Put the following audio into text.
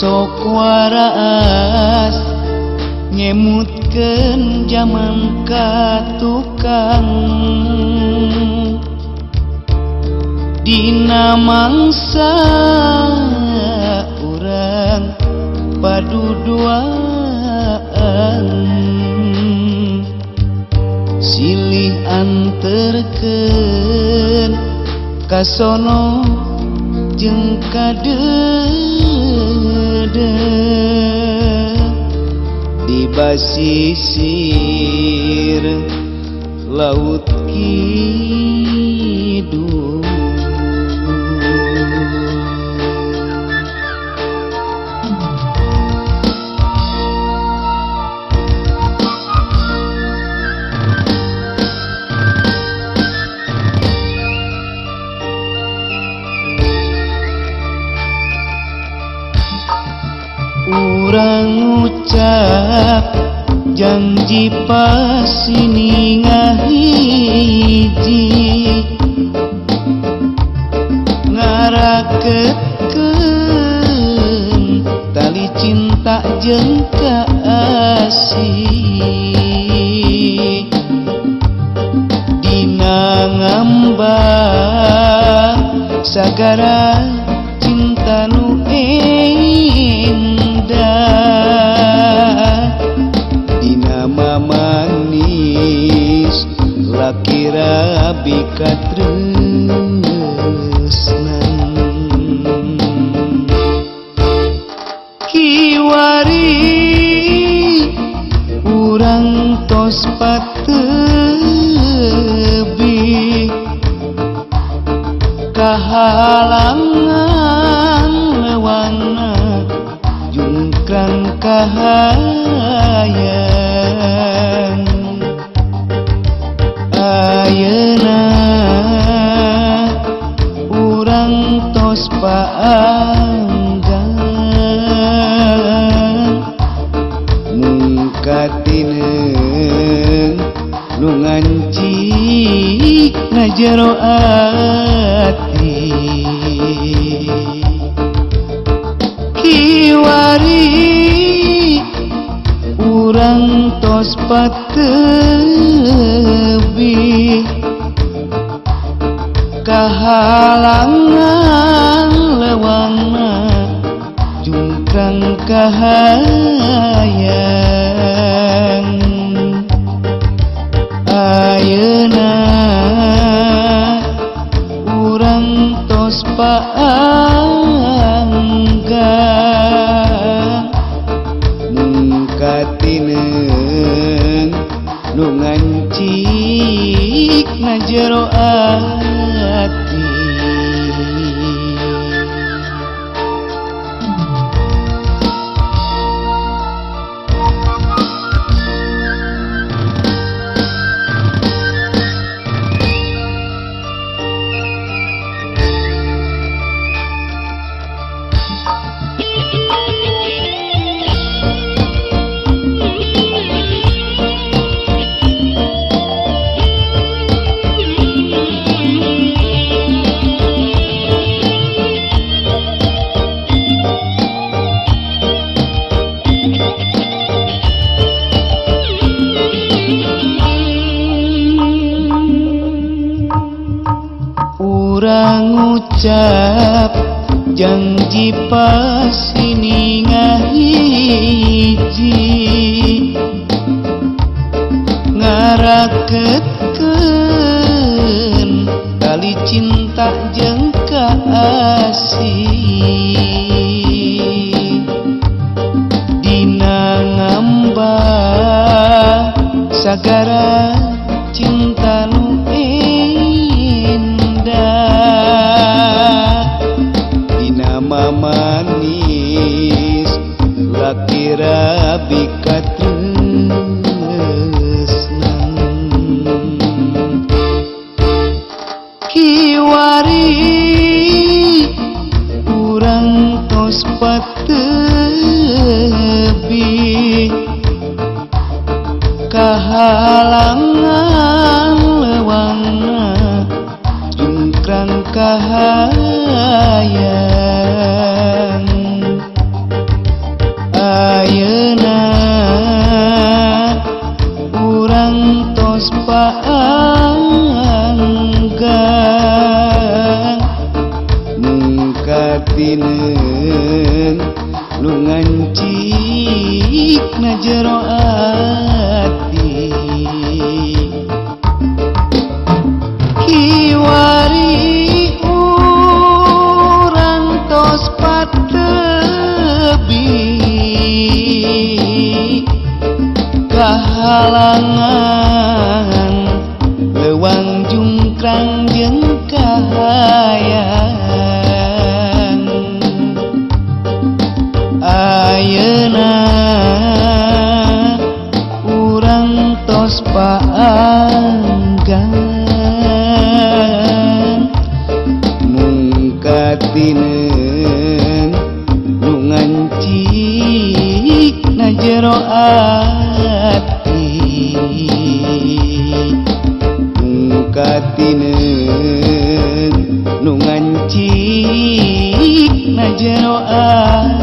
Sok waras nyemutkeun jaman ka tukang dina mangsa urang paduduaan silih anterkeun ka sono jeung ka deudeuh di basisir laut kidul. Urang ngucap janji pasini ngahiji ngaraketkeun tali cinta jeung kasih dina ngambang sagara cinta nu endah dina mamanis laki rabi katresnan kiwari urang tos patebi kahalangan lewana jungkrang kahayang ayeuna urang tos paanggang mungkatineung nu ngancik na jero ati kiwari urang tos patebi kahalangan lewana jungkrang kahayang ayeuna urang tos paanggang mungkatineung nu ngancik na jero ati. Urang ngucap janji pasini ngahiji ngaraketkeun tali cinta jeung kasih dina ngambang sagara cinta nu endah dina mamanis laki rabi katresnan kiwari urang tos patebi kahalangan lewana jungkrang kahayang. Mung katineung nu ngancik na jero ati. Kiwari urang tos patebi kahalangan lewang jungkrang jeung kahayang. Ayeuna urang tos paanggang mung katineung nu ngancik na jero ati. Mung katineung nu ngancik na jero ati.